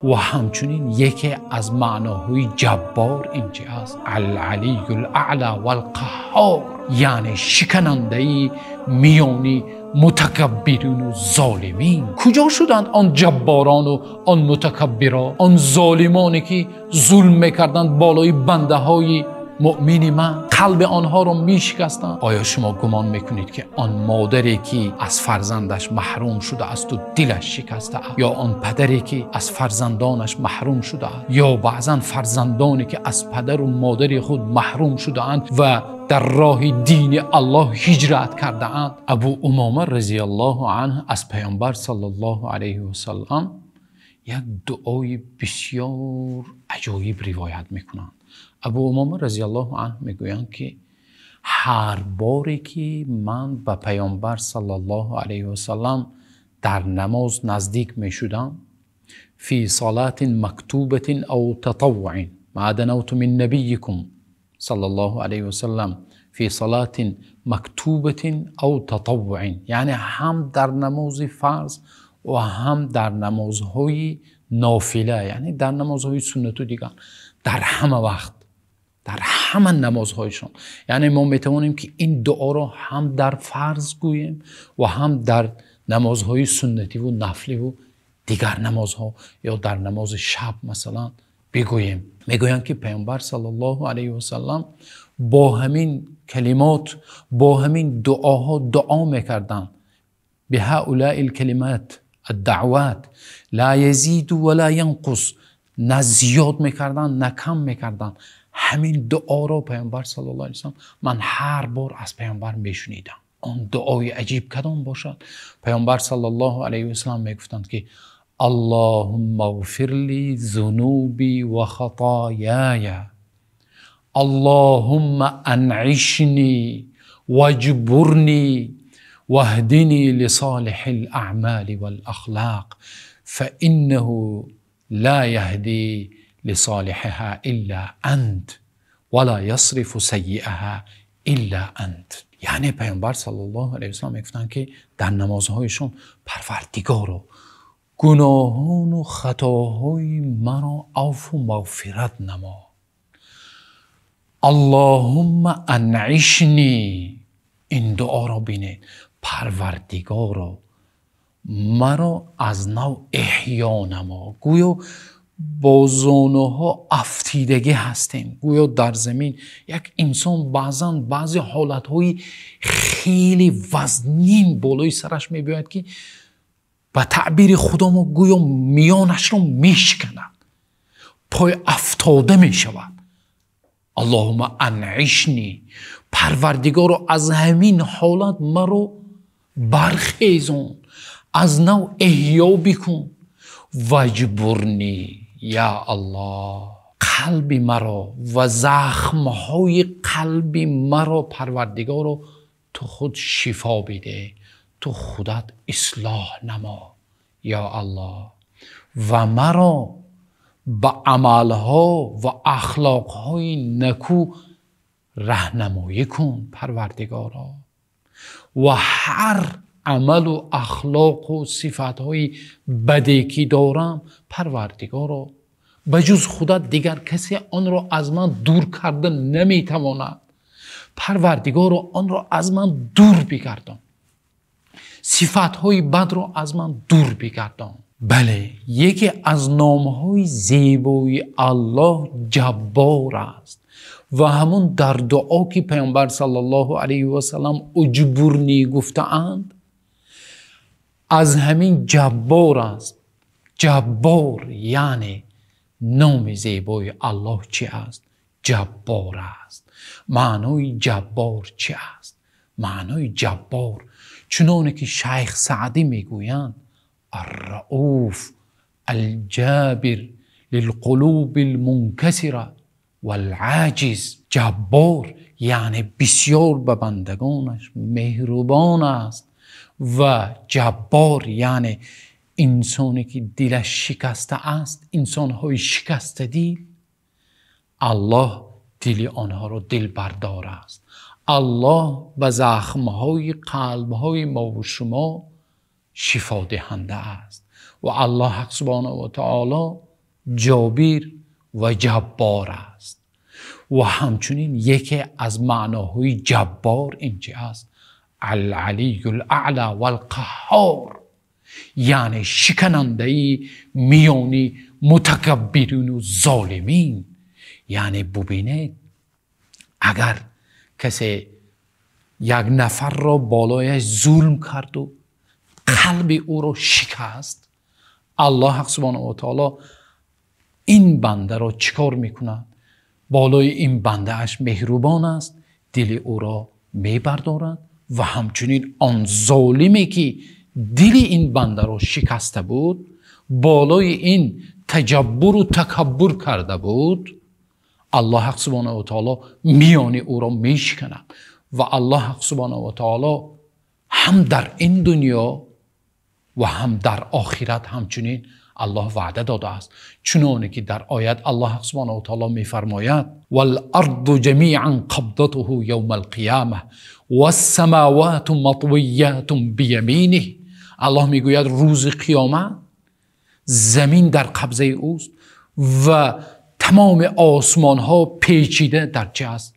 Ва ҳамчунин яке аз маъноҳои Ҷаббор ин чи аст? Ал-Алиййул Аъло вал-Қаҳҳор, яъне шикананда миёни мутакаббирин ва золимин. Куҷо шуданд он ҷабборон ва он мутакаббирон, он золимоне ки зулм мекарданд болои бандаҳои мӯъмини ман, қалби онҳоро мешикастанд? Оё шумо гумон мекунед, ки он модаре ки аз фарзандаш маҳрум шудааст ва дилаш шикастааст, ё он падаре ки аз фарзандонаш маҳрум шудааст, ё баъзан фарзандоне ки аз падару модари худ маҳрум шудаанд ва дар роҳи дини Аллоҳ ҳиҷрат кардаанд? Абу Умома розияллоҳу анҳу аз Паёмбар саллаллоҳу алайҳи васаллам як дуои бисёр аҷоиб ривоят мекунанд. Абу Умома розияллоҳу анҳу мегӯянд, ки ҳар боре ки ман ба Паёмбар саллаллоҳу алайҳи васаллам дар намоз наздик мешудам, фи салотин мактубатин ав татаввуъин ма данавту мин набиййикум саллаллоҳу алайҳи васаллам фи салотин мактубатин ав татаввуъин, яъне ҳам дар намози фарз ва ҳам дар намозҳои нофила, яъне дар намозҳои суннат ва дигар, дар ҳама вақт, дар ҳама намозҳояшон. Яъне мо метавонем, ки ин дуоро ҳам дар фарз гӯем ва ҳам дар намозҳои суннатӣ ва нафлӣ ва дигар намозҳо ё дар намози шаб масалан бигӯем. Мегӯянд, ки Паёмбар саллаллоҳу алайҳи васаллам бо ҳамин калимот, бо ҳамин дуоҳо дуо мекарданд. Биҳаулаил калимот ад-даъвот ло язиду ва ло янқус, на зиёд мекарданд, на кам мекарданд. Ҳамин дуоро Паёмбар саллаллоҳу алайҳи васаллам, ман ҳар бор аз Паёмбар мешунидам. Он дуои аҷиб кадом бошад? Паёмбар саллаллоҳу алайҳи васаллам мегуфтанд, ки Аллоҳумма иғфир ли зунуби ва хатояя, Аллоҳумма анъишни важбурни ваҳдини лисолиҳил аъмоли вал ахлоқ, фаиннаҳу ло яҳди лисолиҳиҳо илло ант ва ло ясрифу саййиаҳо илло ант. Яъне Паёмбар саллаллоҳу алайҳи васаллам мегуфтанд, ки дар намозҳояшон: Парвардигоро, гуноҳон ва хатоҳои маро афву мағфират намо. Аллоҳумма анъишни, ин дуоро бинед, Парвардигоро, маро аз нав эҳё намо. Гӯё бо зонуҳо афтидагӣ ҳастем, гӯё дар замин як инсон баъзан баъзе ҳолатҳои хеле вазнин болои сараш мебиёяд, ки ба таъбири худомо гӯё миёнашро мешиканад, пой афтода мешавад. Аллоҳумма анъишни, Парвардигоро, аз ҳамин ҳолат маро бархезон, аз нав эҳё бикун. Важбурни, ё Аллоҳ, қалби маро ва захмҳои қалби маро, Парвардигоро, ту худ шифо бидеҳ, ту худат ислоҳ намо, ё Аллоҳ, ва маро ба амалҳо ва ахлоқҳои неку раҳнамоӣ кун, Парвардигоро, ва ҳар амалу ахлоқу сифатҳои баде ки дорам, Парвардигоро, ба ҷуз худат дигар касе онро аз ман дур карда наметавонад. Парвардигоро, онро аз ман дур бигардон, сифатҳои бадро аз ман дур бигардон. Бале, яке аз номҳои зебои Аллоҳ Ҷаббор аст ва ҳамон дар дуо ки Паёмбар саллаллоҳу алайҳи васаллам уҷбурни гуфтаанд, аз ҳамин Ҷаббор аст. Ҷаббор яъне номи зебои Аллоҳ чи аст? Ҷаббор аст. Маънои Ҷаббор чи аст? Маънои Ҷаббор чуноне ки Шайх Саъдӣ мегӯянд: ар-Рауф ал-Ҷобир лилқулуби л-мункасира вал-оҷиз. Ҷаббор яъне бисёр ба бандагонаш меҳрубон аст ва Ҷаббор яъне инсоне ки дилаш шикаста аст, инсонҳои шикастадил, Аллоҳ дили онҳоро дилбардор аст. Аллоҳ ба захмҳои қалбҳои мо ва шумо шифодиҳанда аст ва Аллоҳ субҳонаҳу ва таоло ҷобир ва ҷаббор аст. Ва ҳамчунин яке аз маъноҳои ҷаббор ин чи аст? Ал-Алийул Аъло вал-Қаҳҳор, яъне шиканандаи миёни мутакаббирин ва золимин. Яъне бубинед, агар касе як нафарро болояш зулм кард ва қалби ӯро шикаст, Аллоҳ субҳонаҳу ва таъоло ин бандаро чӣ кор мекунад? Болои ин бандааш меҳрубон аст, дили ӯро мебардорад ва ҳамчунин он золиме ки дили ин бандаро шикаста буд, болои ин таҷаббур ва такаббур карда буд, Аллоҳ субҳонаҳу ва таъоло миёни ӯро мешиканад. Ва Аллоҳ субҳонаҳу ва таъоло ҳам дар ин дунё ва ҳам дар охират ҳамчунин Аллоҳ ваъда додааст. Чуноне ки дар оят Аллоҳ субҳонаҳу ва таъоло мефармояд: вал-арду ҷамиъан қабдатуҳу явмал қиёмah вас-самавату матвиятун бияминиҳ. Аллоҳ мегӯяд рӯзи қиёмат замин дар қабзаи ӯст ва тамоми осмонҳо печида дар чӣ аст?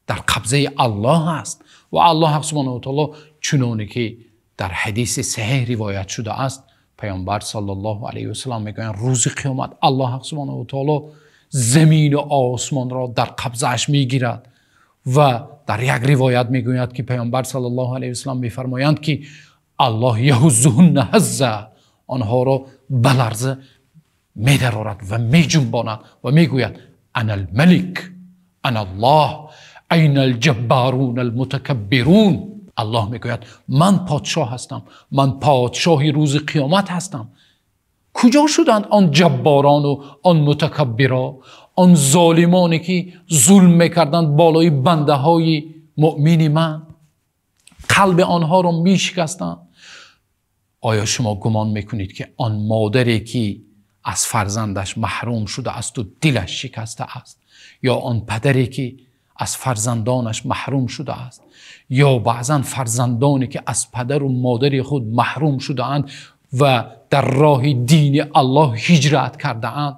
Дар қабзаи Аллоҳ аст. Ва Аллоҳ субҳонаҳу ва таъоло чуноне ки дар ҳадиси саҳеҳ ривоят шудааст, Паёмбар саллаллоҳу алайҳи васаллам мегӯянд рӯзи қиёмат Аллоҳ субҳонаҳу ва таъоло замин ва осмонро дар қабзааш мегирад. Ва дар як ривоят мегӯяд ки Паёмбар саллаллоҳу алайҳи васаллам мефармоянд ки Аллоҳ яҳуззуҳунна ҳазза, онҳоро ба ларза медарорад ва меҷунбонад ва мегӯяд: анал малик, аналлоҳ, айнал ҷаббарун алмутакаббирун. Аллоҳ мегӯяд ман подшоҳ ҳастам, ман подшоҳи рӯзи қиёмат ҳастам. Куҷо шуданд он ҷабборон ва он мутакаббирон, он золимоне ки зулм мекарданд болои бандаҳои муъмини ман, қалби онҳоро мешикастанд? Оё шумо гумон мекунед ки он модаре ки аз фарзандаш маҳрум шудааст ва дилаш шикаста аст, ё он падаре ки аз фарзандонаш маҳрум шудааст, ё баъзан фарзандоне ки аз падару модари худ маҳрум шудаанд ва дар роҳи дини Аллоҳ ҳиҷрат кардаанд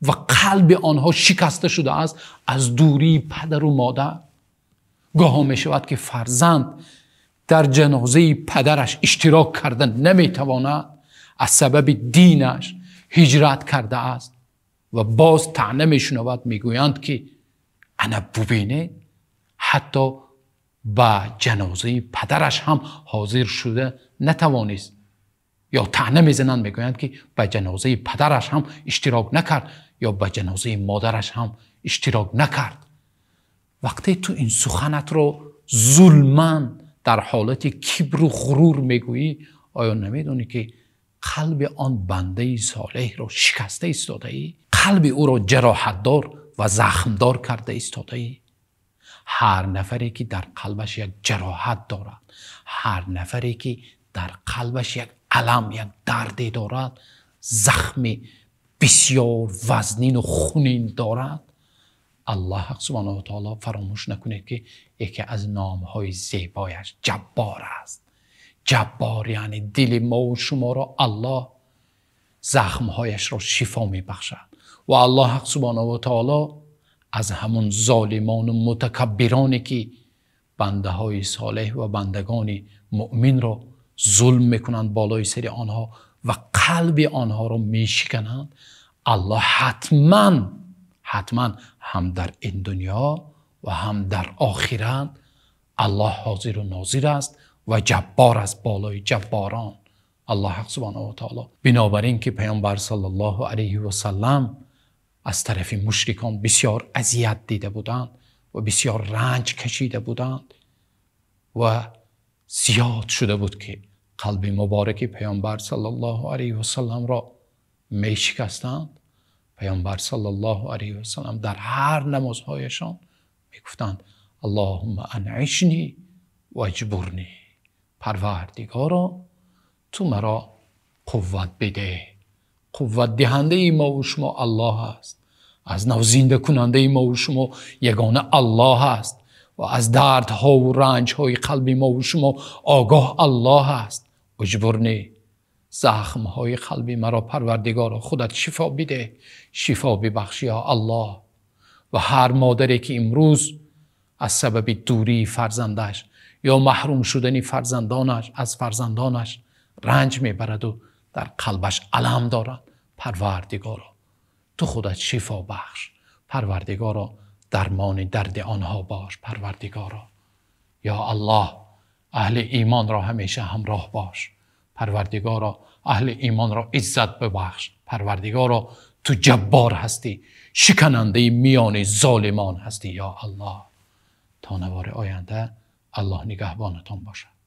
ва қалби онҳо шикаста шудааст аз дурии падару модар? Гоҳо мешавад ки фарзанд дар ҷанозаи падараш иштирок карда наметавонад, аз сабаби динаш ҳиҷрат кардааст ва боз таъна мешунавад. Мегӯянд ки ана бубинед, ҳатто ба ҷанозаи падараш ҳам ҳозир шуда натавонист. Ё таъна мезананд, мегӯянд ки ба ҷанозаи падараш ҳам иштирок накард ё ба ҷанозаи модараш ҳам иштирок накард. Вақте ту ин суханатро зулман дар ҳолати кибру ғурур мегӯӣ, оё намедонӣ ки қалби он бандаи солеҳро шикаста истодаӣ, қалби ӯро ҷароҳатдор ва захмдор карда истодаӣ? Ҳар нафаре ки дар қалбаш як ҷароҳат дорад, ҳар нафаре ки дар қалбаш як алам, як дарде дорад, захми бисёр вазнину хунин дорад, Аллоҳ субҳонаҳу ва таъоло фаромӯш накунед ки яке аз номҳои зебояш Ҷаббор аст. Ҷаббор яъне дили мо ва шуморо Аллоҳ захмҳояшро шифо мебахшад. Ва Аллоҳ субҳонаҳу ва таъоло аз ҳамон золимон ва мутакаббироне ки бандаҳои солеҳ ва бандагони муъминро зулм мекунанд болои сари онҳо ва қалби онҳоро мешикананд, Аллоҳ ҳатман ҳам дар ин дунё ва ҳам дар охират Аллоҳ ҳозиру нозир аст ва ҷаббор аст болои ҷабборон. Аллоҳ субҳонаҳу ва таъоло. Бинобар ин ки Паёмбар саллаллоҳу алайҳи васаллам аз тарафи мушрикон бисёр азият дида буданд ва бисёр ранҷ кашида буданд ва зиёд шуда буд ки қалби мубораки Паёмбар саллаллоҳу алайҳи васалламро мешикастанд. Паёмбар саллаллоҳу алайҳи васаллам дар ҳар намозҳояшон мегуфтанд: Аллоҳумма анъишни ваҷбурни, Парвардигоро, ту маро қувват бидеҳ. Қувватдиҳандаи мо ва шумо Аллоҳ аст, аз нав зиндакунандаи мо ва шумо ягона Аллоҳ аст ва аз дардҳо ва ранҷҳои қалби мо ва шумо огоҳ Аллоҳ аст. Ваҷбурни, Захмҳои қалби маро Парвардигоро худат шифо бидеҳ, шифо бибахш ё Аллоҳ. Ва ҳар модаре ки имрӯз аз сабаби дурии фарзандаш ё маҳрум шудани фарзандонаш аз фарзандонаш ранҷ мебарад ва дар қалбаш алам дорад, Парвардигоро ту худат шифо бахш, Парвардигоро дармони дарди онҳо бош, Парвардигоро ё Аллоҳ аҳли имонро ҳамеша ҳамроҳ бош, Парвардигоро аҳли имонро иззат бибахш, Парвардигоро ту ҷаббор ҳастӣ, шиканандаи миёни золимон ҳастӣ ё Аллоҳ. То навори оянда Аллоҳ нигаҳбонатон бошад.